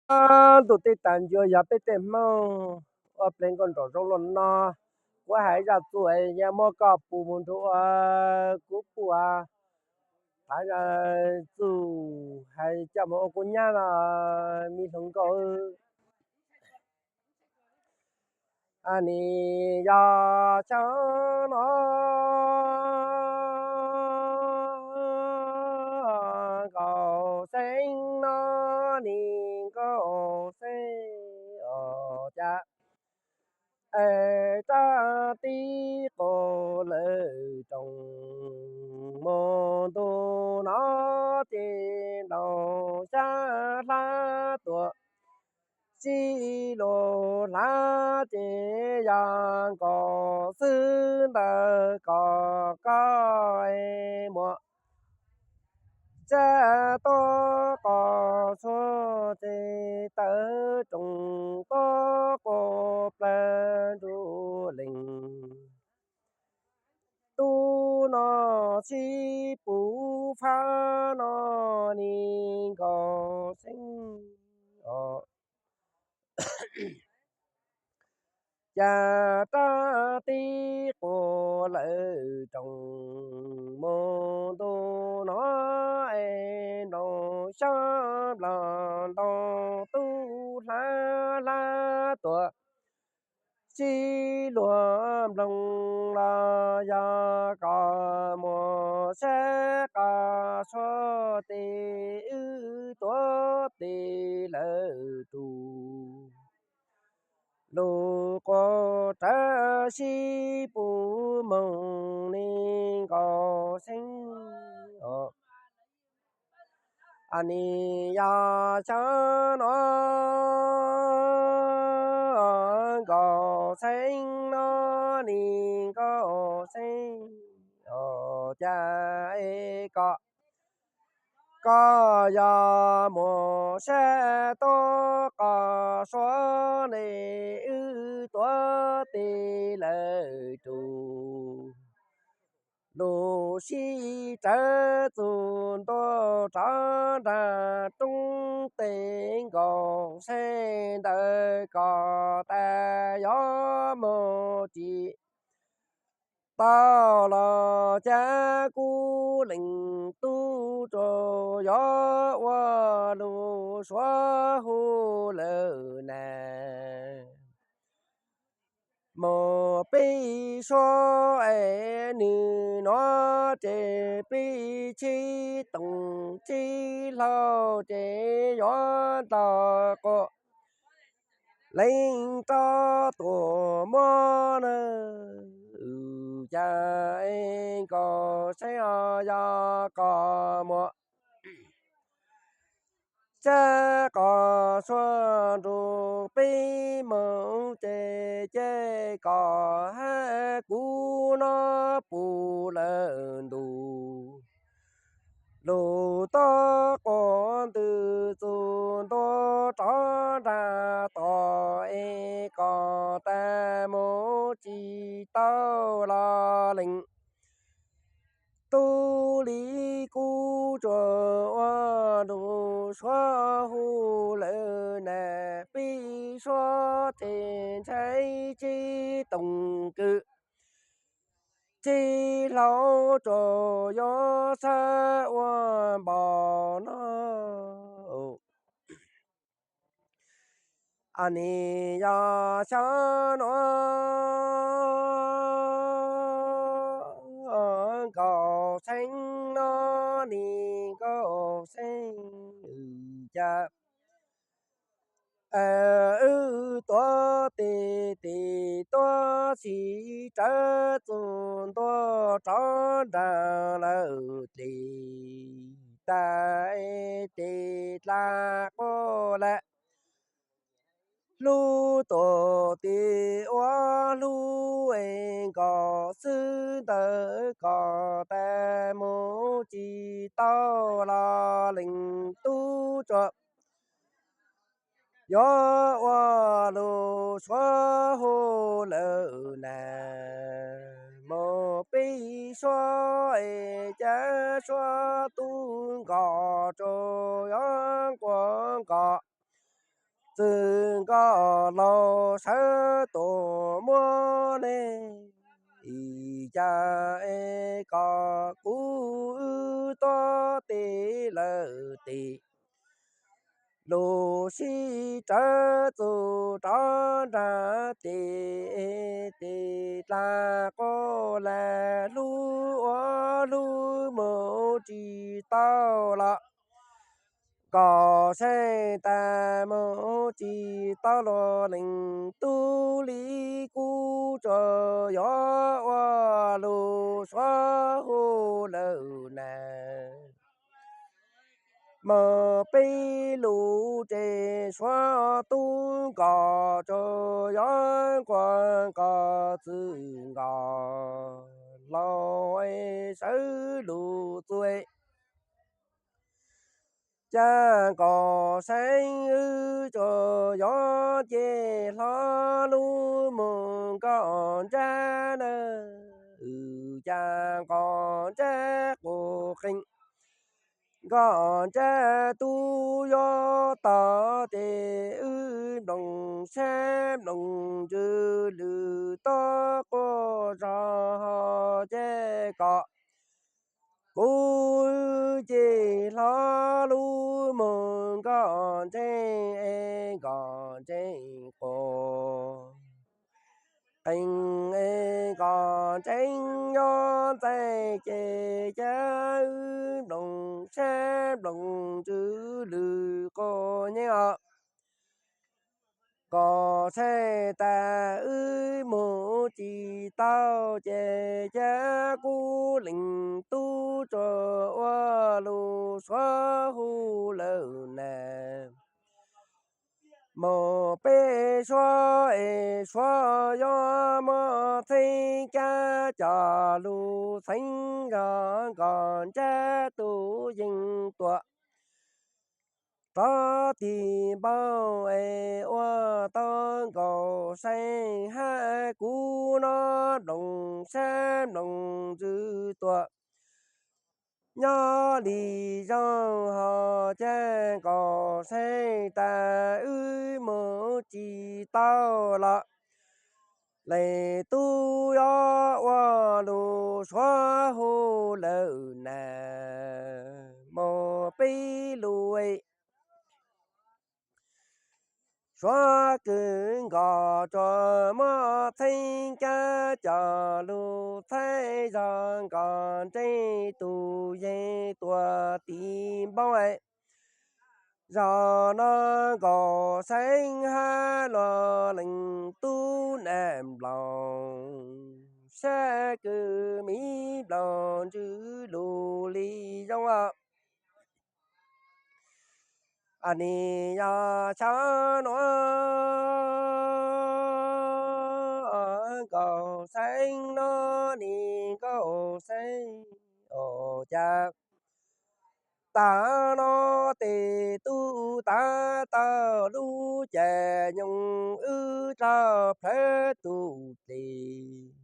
Ntuj tej tas ncua yog peb tej Hmoob ua pleev nkauj nraum zoov los no, kuv hais zaj txuj es muab koj pum mus nrug ua kuv pum. Thav zaj txuj hais coj mus ua kuv nyab no, me hluas nkauj. Nim yog xyoo no Nkauj Xeeb no, nim Nkauj Xeeb os, cas es rab tib quas lawm roos, mus ntu no ces nraum xyab hlab tuaj, sib luag hlab ces yog nkaus xwb ntawd kom koj es muaj sab tuaj qos suab ces tawv roos tuaj quas plawg nruj lees. Tub no sib pub fab no, nim Nkauj Xeeb os, cas rab tib quas lawm roos, mus ntu no es nraum xyab nplaum ntoo tub hlab hlab tuaj, sib luag nploog los yog kom muaj sab qos suab ces wb tuav tes lawv rus, lug quas rawv sib pub moog, nim Nkauj Xeeb os. Nim yog xyoo no Nkauj Xeeb no, nim Nkauj Xeeb os, cas es kom koj yog muaj sab tuaj qos suab ne, wb tuav tes lawv rus, lug sib rawv txug ntua rov nraag roob tes, Nkauj Xeeb ntawd kom tas yog moog tsis tau los cas kuv leej tub tsuas yog ua lug suav hu lawm na. Moog peb suav es nwg nuav ces peb txhib toom txhib hlau ces yuav ntaug quas leej rov tuaj muab na. Cas es Nkauj Xeeb os, yog koj muaj sab qos suab nrug peb moog ces, ces koj hab kuv nuav puv lawm ntu, lug tuab quas ntws txug ntua rov nraag tod es kom tas moog tsis tau los leej tub li kuv tsuas ua lug suav hu lawm na. Peb suav ces ntshai txhib toom kws txhib hlau tsuas yuav xab ua npaum no. Nim yog xyoo nuav Nkauj Xeeb no, nim Nkauj Xeeb cas wb tuav tes tes tuab txhib rawv txug ntua rov nraag lawm dlej tag, tes dlaag quas lawm hlub tuam tes ua hlub es nkaus xwb ntawd kom tas moog tsis tau los leej tub tsuas yuav ua lug suav hu lawm na. Moog peb suav es cas suav tub nkaus tsuas yuav nquas nkaus txwj nkauj laus sawv tuaj muab ne, cas es kom kuv wb tuag tes lawm tes, lub sij tsawv txuj rov nrag tes, tes dlaab quaj laag hlub ua hlub moog tsis tau los. Nkauj Seeb tas moog tsis tau los leej tub li, kuv tsuas yog ua lug suav hu lawm na. Moog peb lug tsev suav tub, nkauj tsuas yog nquag nkauj txwj nkauj laus sawv lug txuj. Cas Nkauj Seeb wb tsuas yog ces hlo lub moog nkauj ntsab na, cas nkauj ntsab quas qees. Nkauj ntsab tub yuav tog ces wb nplooj sab nplooj ntsws lwm tog quaj zog ho ces kom kuv ces hlo lub moog nkauj ntseeb es nkauj ntseeb quas qees es nkauj ntseeb yuav ntxais ces cas wb nplooj sab nplooj ntsws lwm quas nyeeb os. Nkauj Seeb tas wb moog tsis tau ces cas kuv leej tub tsuas ua lug suav hu lawm na. Moog peb suav es suav yuav muab txheeb kab coj lug txheeb zog nkauj ntsab tub yeej tuaj rov tig npaug es ua tau Nkauj Seeb hab kuv no nplooj sab nplooj ntsws tuaj nyob li zoo ho ces Nkauj Seeb tas wb moog tsis tau los leej tub yuav ua lug suav hu lawm na. Moog peb lug suav kws nkauj tsuas muab txheeb kab coj lug txheeb zog nkauj ntseeb tub yeej tuaj tig npaug. Zaum no Nkauj Seeb hab luag leej tub nam nplooj sab kws miv nplooj ntsws lug li zoo os. Nim yog xyoo nuav Nkauj Seeb no, nim Nkauj Seeb ua cas tag no tes tub tav tau lub caij nyoog wb rov plawv tus dlej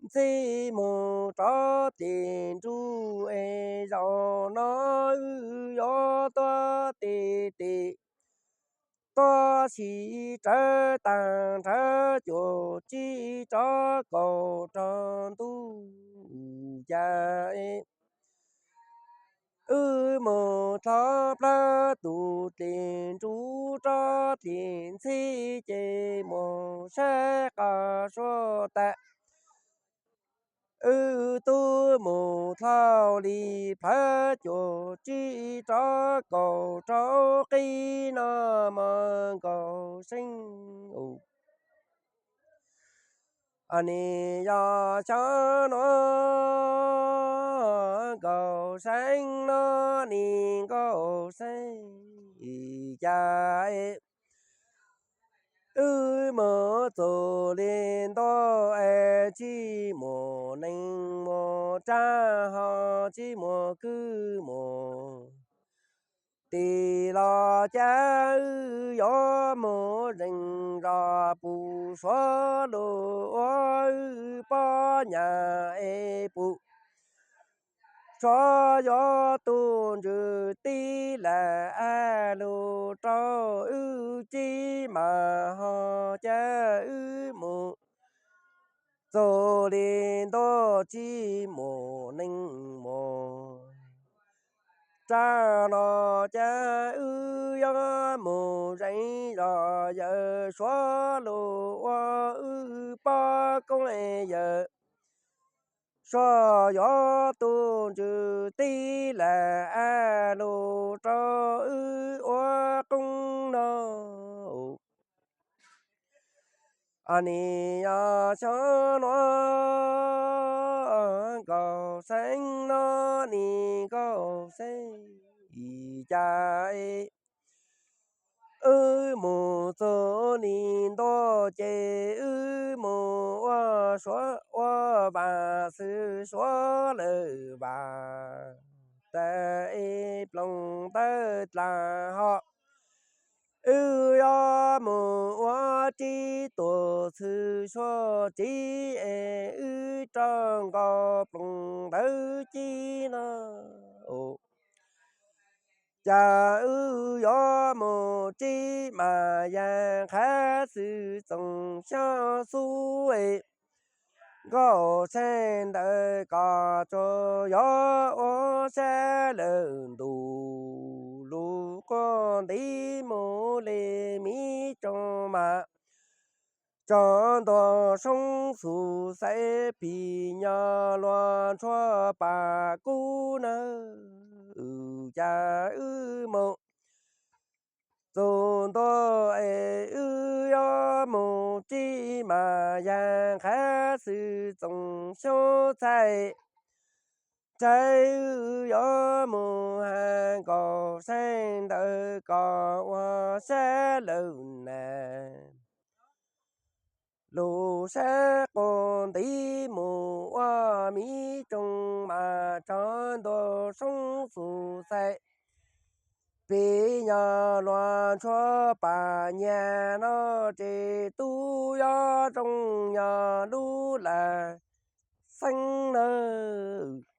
ntxhib moog rov dlej nruj es zaum no wb yuav tuag tes tes tuag sis tsawv taag nrhawv cuaj tsib rov kaum rau ntuj cas wb moog rov plawv tus dlej nruj rov dlej ntxhib ces moog saib qab suab tas wb tub moog dlhau li plawv cuaj tsib rov kaum rau qib no mas Nkauj Seeb nim yog xyoo nuav Nkauj Seeb no, nim Nkauj Seeb cas wb moog txug li ntuj es tsis muaj neeg muaj tsav ho tsis muaj kwv muaj tij los cas wb yuav moog zeeg zog puj suav lug ua wb poj nyam es puj Tshuav yuav tus ntsws tib lam aj lug rau wb tsib mas ho cav wb mus txug li ntuj tsib mus neej mus. Tsaam no cav wb yuav mus zeev zos yawm suav lug ua wb poj koob yawm suav yuav tus ntsws tib lam aj lug rau wb ua qoob no. Nim yog xyoo no nkaus xeeb no nim nkaus xeeb cas wb mus txug li ntuj ces wb mus ua suav ua vaam xwb suav lawm vaam tas es ploog tawb dlaag ho. Wb yuav mus ua tsib tuam xwb suav tsib es wb rov nkaus ploog ntawv cib no. Cas wb yuav mus tsib mas yaag qhav xwm txoos xyoob xub es nkaus saib ntawd kom tsuas yuav ua sab lawm ntuj lug quaj ntiv mus li miv tsoom mas tsaus ntuag soob xus xaiv pim nyog luag ntshuab pam kub nawb. Cas wb mus txug ntua es wb yuav mus tsib mas yaag qhav xwm txoos xyoob txhais tsaib wb yuav mus has nkaus saib ntawd kom ua sab lawm nas. Lug sab quas ntiv mus ua miv tsoom mas tsaus ntuag soob xus xaiv pim nyog luag ntshuab pam nyag no ces tub yuav zoo yog lub lam xeeb nawb.